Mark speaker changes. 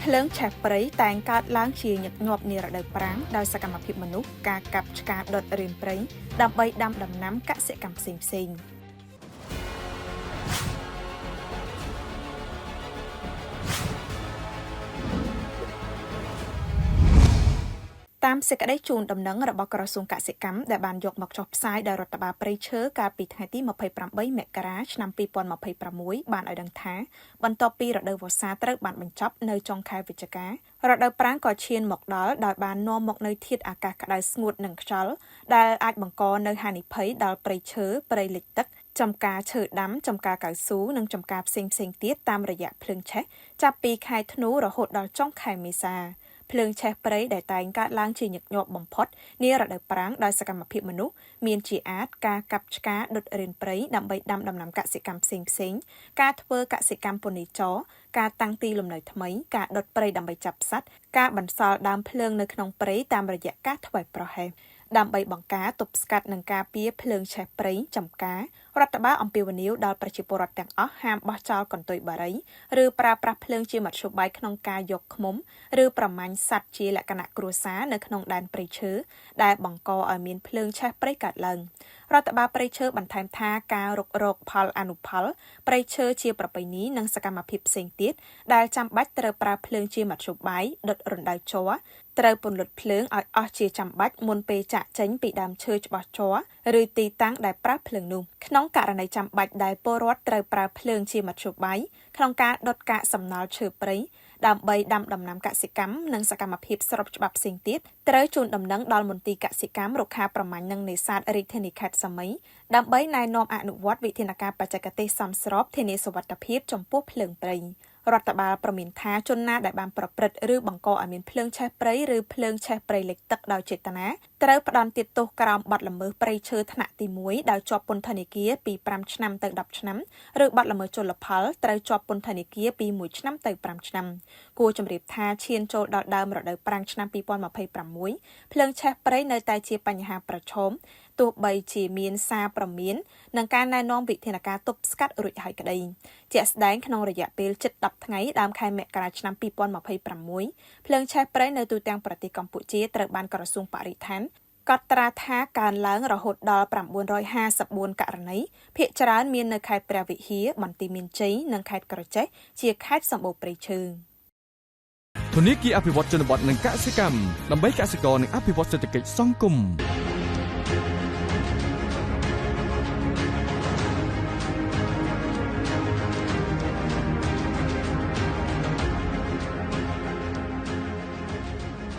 Speaker 1: ភ្លើងឆេះព្រៃតែងកើតឡើងជាញឹកញាប់នារដូវប្រាំងដោយសកម្មភាពមនុស្សការកាប់ឆ្ការដុតរានព្រៃដើម្បីដាំដំណាំកសិកម្មផ្សេងៗ។ តាមសេចក្តីជូនដំណឹងរបស់ក្រសួងកសិកម្មដែលបានយកមកចុះផ្សាយដោយរដ្ឋបាលព្រៃឈើកាលពីថ្ងៃទី28មករាឆ្នាំ2026បានឲ្យដឹងថាបន្ទាប់ពីរដូវវស្សាត្រូវបានបញ្ចប់នៅចុងខែវិច្ឆិការដូវប្រាំងក៏ឈានមកដល់ដោយបាននាំមកនូវធាតុអាកាសក្តៅស្ងួតនិងខ្យល់ដែលអាចបង្កនូវហានិភ័យដល់ព្រៃឈើព្រៃលិចទឹកចំការឈើដាំចំការកៅស៊ូនិងចំការផ្សេងៗទៀតតាមរយៈភ្លើងឆេះចាប់ពីខែធ្នូរហូតដល់ចុងខែមេសា។ ភ្លើងឆេះព្រៃដែលតែងកើតឡើងជាញឹកញាប់បំផុតនារដូវប្រាំងដោយសកម្មភាពមនុស្សមានជាអាទិការកាប់ឆ្ការដុតរានព្រៃដើម្បីដាំដំណាំកសិកម្មផ្សេងៗការធ្វើកសិកម្មពនីចរការតាំងទីលំនៅថ្មីការដុតព្រៃដើម្បីចាប់សត្វការបន្សល់ដើមភ្លើងនៅក្នុងព្រៃតាមរយៈការធ្វេសប្រហែស។ ដើម្បីបង្ការទប់ស្កាត់និងការពារភ្លើងឆេះព្រៃចំការរដ្ឋបាលអំពាវនាវដល់ប្រជាពលរដ្ឋទាំងអស់ហាមបោះចោលកន្ទុយបារីឬប្រើប្រាស់ភ្លើងជាមធ្យោបាយក្នុងការយកឃ្មុំឬប្រមាញ់សត្វជាលក្ខណៈគ្រួសារនៅក្នុងដែនព្រៃឈើដែលបង្កឲ្យមានភ្លើងឆេះព្រៃកើតឡើង។ រដ្ឋបាលព្រៃឈើបន្ថែមថាការរុករកផលអនុផលព្រៃឈើជាប្រពៃណីនិងសកម្មភាពផ្សេងទៀតដែលចាំបាច់ត្រូវប្រើភ្លើងជាមធ្យោបាយដុតរណ្ដៅជ័រត្រូវពន្លត់ភ្លើងឲ្យអស់ជាចាំបាច់មុនពេលចាកចេញពីដើមឈើច្បាស់ជ័រឬទីតាំងដែលប្រើភ្លើងនោះ។ ក្នុងករណីចាំបាច់ដែលពលរដ្ឋត្រូវប្រើភ្លើងជាមធ្យោបាយក្នុងការដុតកាកសំណល់ឈើព្រៃដើម្បីដាំដំណាំកសិកម្មនិងសកម្មភាពស្របច្បាប់ផ្សេងទៀតត្រូវជូនដំណឹងដល់មន្ទីរកសិកម្មរុក្ខាប្រមាញ់និងនេសាទរាជធានីខេត្តសីមីដើម្បីណែនាំអនុវត្តវិធានការបច្ចេកទេសសមស្របធានាសុវត្ថិភាពចំពោះភ្លើងព្រៃ។ រដ្ឋបាលព្រមានថាជនណាដែលបានប្រព្រឹត្តឬបង្កឲ្យមានភ្លើងឆេះព្រៃឬភ្លើងឆេះព្រៃលិចទឹកដោយចេតនាត្រូវផ្ដន្ទាទោសក្រោមបទល្មើសព្រៃឈើថ្នាក់ទី1ដោយជាប់ពន្ធនាគារពី5ឆ្នាំទៅ10ឆ្នាំឬបទល្មើសជលផលត្រូវជាប់ពន្ធនាគារពី1ឆ្នាំទៅ5ឆ្នាំ។ គួរជម្រាបថាឈានចូលដល់ដើមរដូវប្រាំងឆ្នាំ2026ភ្លើងឆេះព្រៃនៅតែជាបញ្ហាប្រឈមទោះបីជាមានសារព្រមាននិងការណែនាំវិធានការទប់ស្កាត់រួចហើយក្តី។ ជាក់ស្ដែងក្នុងរយៈពេលជិត10ថ្ងៃដើមខែមករាឆ្នាំ2026ភ្លើងឆេះព្រៃនៅទូទាំងប្រទេសកម្ពុជាត្រូវបានក្រសួងបរិស្ថានកត់ត្រាថាកើនឡើងរហូតដល់954ករណីភាគច្រើនមាននៅខេត្តព្រះវិហារបន្ទាយមានជ័យនិងខេត្តក្រចេះជាខេត្តសម្បូរព្រៃឈើ។
Speaker 2: ធនាគារអភិវឌ្ឍជនបទនិងកសិកម្មដើម្បីកសិករនិងអភិវឌ្ឍសេដ្ឋកិច្ចសង្គម។